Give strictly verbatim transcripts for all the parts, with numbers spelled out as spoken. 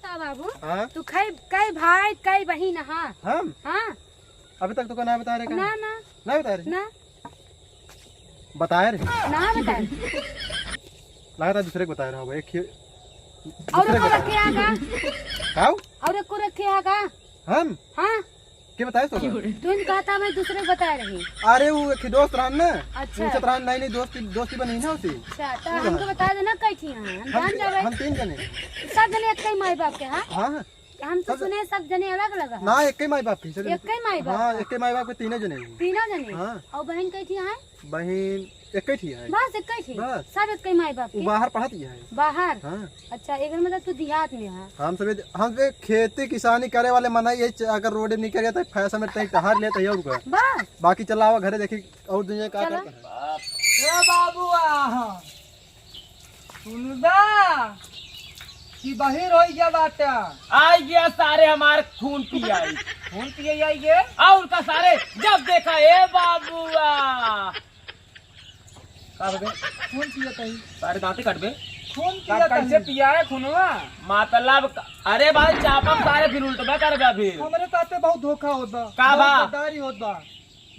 का बाबू? हाँ? तू कई, कई भाई, कई बहिन हा? हम? हाँ। अभी तक तोका ना बताए रहे का? ना, ना। ना बताए रहे? ना। बताए रहे? ना बताए। लागत है दूसरे के बताए रहा होगा। एक ही, और दूसरे को बताए रखे रहा। आगा? का? और एक को रखे आगा? हम? हाँ। के बताए तो? तू कहता मैं दूसरे को बताए रही। अरे वो एक ही दोस्त रहन ना। अच्छा। पूछत रहन, नहीं, नहीं, दोस्ती, दोस्ती बनी ना उसी। अच्छा, तो वो हमको रहन। बता देना कई थी, हाँ, हम हम जान ती-, जावे। हम तीन जने। सब जने एक ही माई बाप के, हाँ? हाँ, हाँ। हम तो सब सुने सब जने अलग अलग है। ना, एक ही माई बाप के, सब एक ही माई बाप हाँ, का। एक ही माई बाप के तीनों जने ही। तीनों जने? हाँ। और बहन कई थी, हाँ? बहन एक ही थी है। बस एक ही थी? बस। सब एक ही माई बाप वो के? बाहर पढ़त ही है। बाहर? हाँ। अच्छा, एक मतलब तू देहात में है। हम सब, हम सब खेती किसानी करे वाले मनई, ये च-, अगर रोड निकल गया तो फैशन में तय टहर लेते हैं और का। बस। बाकी चला आवा घरे देखी और दुनिया का चला। करता है। ए बाबू, आहा। सुनबा कि बहिर होई गया बाटे। आई गया सारे हमार खून पियाई। खून पियाई आई गए? और का सारे जब देखा, ए बाबुआ। का बे? खून पियत हई। सारे दांते काट बे। खून का पियत कैसे हई। पियाए खूनवा? मतलब क-, अरे भाई चापा सारे फिर उल्टबे करबे फिर। हमरे साथे बहुत धोखा होत बा। का बा? बहुत गद्दारी होत बा।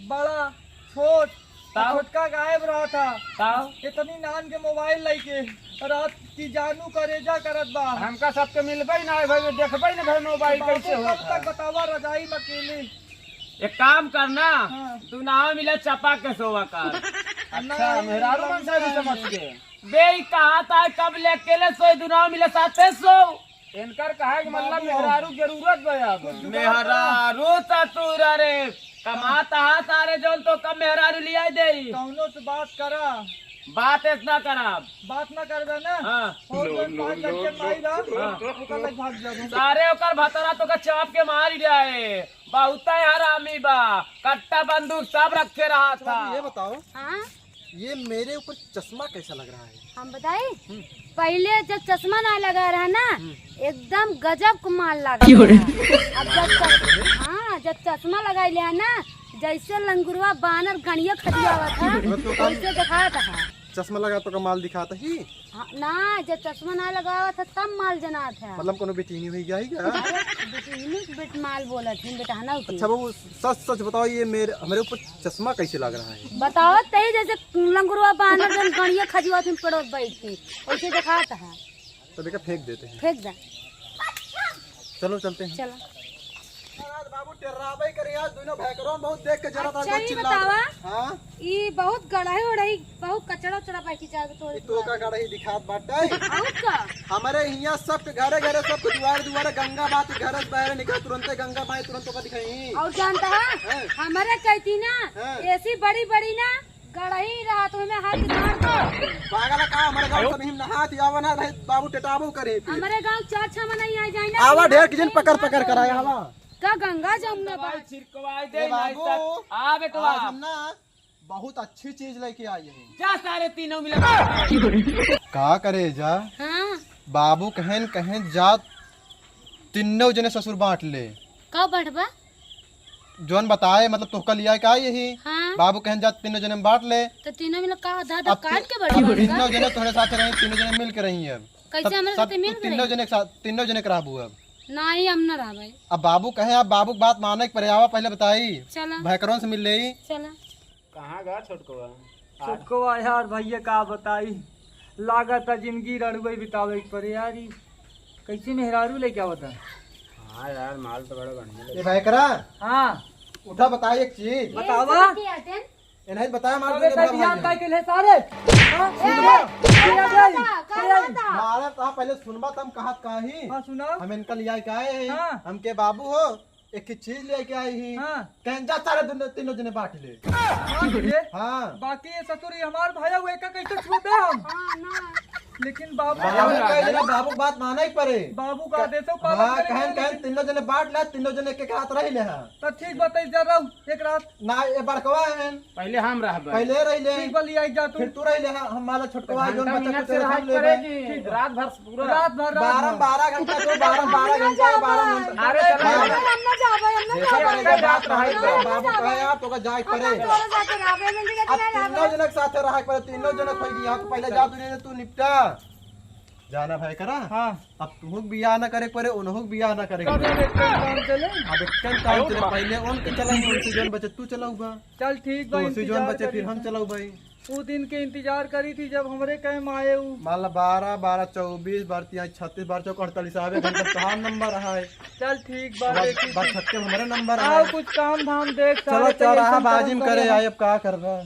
बड़ा, छोट, तब? छोटका गायब रहा था। तब? इतनी नान के मोबाइल लेके रात की जानू करेजा करत बा। हमका सबके मिलबे ही ना है भाई, देखबे ही ना भाई मोबाइल बाबू कैसे कब होता। तक बतावा रजाई में अकेले? एक काम करना, हाँ। तू नाव मिला चपा के सोवा कर। अच्छा, नहीं, मेहरारू नहीं, मन से भी नहीं। समझ के। बे, ई कहा था कब ले अकेले सोए, तू नाव मिला साथे सो। इनकर कहे के मतलब बाबू। मेहरारू जरूरत बा अब। मेहरारू ससुर रे, कमात हा सारे जौन तो कब मेहरारू लियाई देई। कौनो से बात करा। बात इतना करा। बात ना करबे ना। हाँ। और जौन पाँच लड़के माई बा, हाँ। ओकर लग भाग जाबो। सारे ओकर भतरा तो का चाप के मार ही जाए। बहुत हरामी बा। कट्टा बंदूक सब रखे रहा था। ये बताओ। हाँ? ये मेरे ऊपर चश्मा कैसा लग रहा है? हम बताई? हम्म। पहिले जब चश्मा ना लगा रहा ना, हम्म। एकदम गजब क माल लगा क्यों रे? रहा। अब जब चश-, हाँ, जब चश्मा लगाई लिया ना, जैसे लंगुरवा बानर गणिया खजुआवत है, मतलब तो वैसे दिखात है। चश्मा लगा तो का माल दिखाता ही? हाँ, ना, जब चश्मा ना लगावत है, तब माल जनात है। मतलब कोनो बेटीनी हुई गया ही क्या? अरे, बेटीनी के बेट माल बोलत है, बेटहना के। अच्छा बाबू, सच सच बताओ, ये मेरे, हमारे ऊपर चश्मा कैसे लग रहा है? बताओ तही जैसे लंगुरवा बानर जन गणिया खजुआ तुम पड़ोस बैठ के, वैसे दिखात है। तो बेटा फेंक देते हैं। फेंक दे। चलो चलते हैं। चलो। बाबू टेर्राबे करे आज, दोनों भैकरों बहुत देख के जरा अच्छा, बहुत ये चिल्ला बतावा। हाँ? ई बहुत गड़ाई उड़ाई, बहुत कचड़ा उचड़ा पाई की जावे तो। ई तो का गड़ाई दिखात बाटे। और का? हमारे हियाँ सबके घरे घरे सबके दुआरे दुआरे गंगा माई के घरे से बहरे निकल, तुरंते गंगा माई तुरंत ओका दिखाई। और जानता है? हैं? हमारे कहती ना, हैं? ऐसी बड़ी बड़ी ना गड़ही रहा तो हमें हाथ मार दो। पागल का, हमारे गाँव सब हिम नहात आवा ना रहे, बाबू टेटाबो करे फिर। हमारे गाँव चार छह मनई आ जाए ना, आवा तो ढेर की जन पकड़ पकड़ कर आया हवा। का गंगा जमुना भाई बात? छिड़कवाई ए दे नहीं बाबू, तक। आ बेटवा। आज हम ना बहुत अच्छी चीज लेके आई है। जा सारे तीनों मिला। का करे जा? हाँ। बाबू कहेन, कहेन जा, तीनों जने ससुर बांट ले। का बांटबा? जौन बताए, मतलब तोहका लिया का यही। हाँ। बाबू कहेन जा तीनों जने में बांट ले। तो तीनों मिला का आधा आधा अब काट ती-, के बांटबा अब का? तीनों जने तोहरे साथ रही, तीनों जने मिल के रही अब। कैसे सब, हमरे सब साथे मिल के तीनों रही? जने के साथ, तीनों जने के रहबू अब। नहीं, हम ना रहबे। अब बाबू कहे, अब बाबू के बात माने के परे, आवा पहले बताई। चला। भैकरों से मिल लेई। चला। कहाँ गा छोटकवा? छोटकवा यार, भैया का बताई, लागत है जिंदगी रड़ुए बितावे के परे यार। ई कैसे मेहरारू लेके आवत है? हाँ यार, माल तो बड़ा बढ़िया ए लगे। भैकरा, हाँ। उठा बताई एक चीज। बतावा। ए, नहीं बताया, मार अबे दूंगा, तब भाई याद है। का के ले सारे? हाँ? ए, सुनबा? का ए, बात है? का ए, बात है? मारा तो पहले सुनबा, तम कहत का ही? हाँ, सुनाओ। हम इनका लिया के आए हैं। हाँ। हमके बाबू हो, एक ही चीज लेके आई ही। हाँ। कहें जा सारे तीनों, तीनों जने बांट ले। बांट ले? हाँ। बाकी ये ससुर, ये हमार भाई हुए, का कैसे छूबे हम? हाँ, ना। लेकिन बाबू बाबू का कह देना, बाबू की बात माना ही पड़े। बाबू का आदेशो पालन हाँ, करे कहें, वाले कहें, लेकिन तीनों जने बांट ले, तीनों जने के हाथ रह ले हाँ। तो ठीक बताई जा रहा हूँ, एक रात। ना, ये बड़कवा है। पहले हम रहबे। पहले रह ले। ठीक बा, लिया जा तू। फिर तू रह ले, हाँ, हम माला छोटकवा घंटा जौन बच्चा मिनट कुछ से रहा रह ले। पड़ेगी। ठीक बा। रात भर पूरा। रात भर, रात बारह, भर। बारह घंटा तो, बारह, बारह घंटा, बारह घंटा। अरे चलो। हम ना जाबे, हम ना देखो, जाबे। पहले जात रहा है, बाबू कहे, आप तो का जाए हम पड़े। ना तोरे साथे रहबे, हम ना अब जाबे। तीनों जनक साथे रहा पड़े, तीनों जनक होई गई, यहाँ तो पहले जा, तू नहीं, तू निपटा। जाना भाई करा। हाँ। अब तुहूँ के बियाह ना करे के पड़े, उन्हों के बियाह ना करे के तब पड़े। एक काम चले। अब एक काम चले, पहले उनके चलाई, उनसे जौन बचे तू चलाऊ बा। चल ठीक बा, तो उनसे जौन इंतजार बचे फिर करी हम थी। चलाऊ भाई। उ दिन के इंतजार करी थी जब हमरे कहे में आए उ। मान ला बारह, बारह चौबीस, बारह तिया छत्तीस, बारह चौक अड़तालीस, आवे घंटा तोहार नंबर है। चल ठीक बा, बारह, देखी बारह थी। छक्के हमरे नंबर आओ है। कुछ काम धाम देख, चलो सारे चौराहा तैयार बाजी में करे। आए, अब का करबा?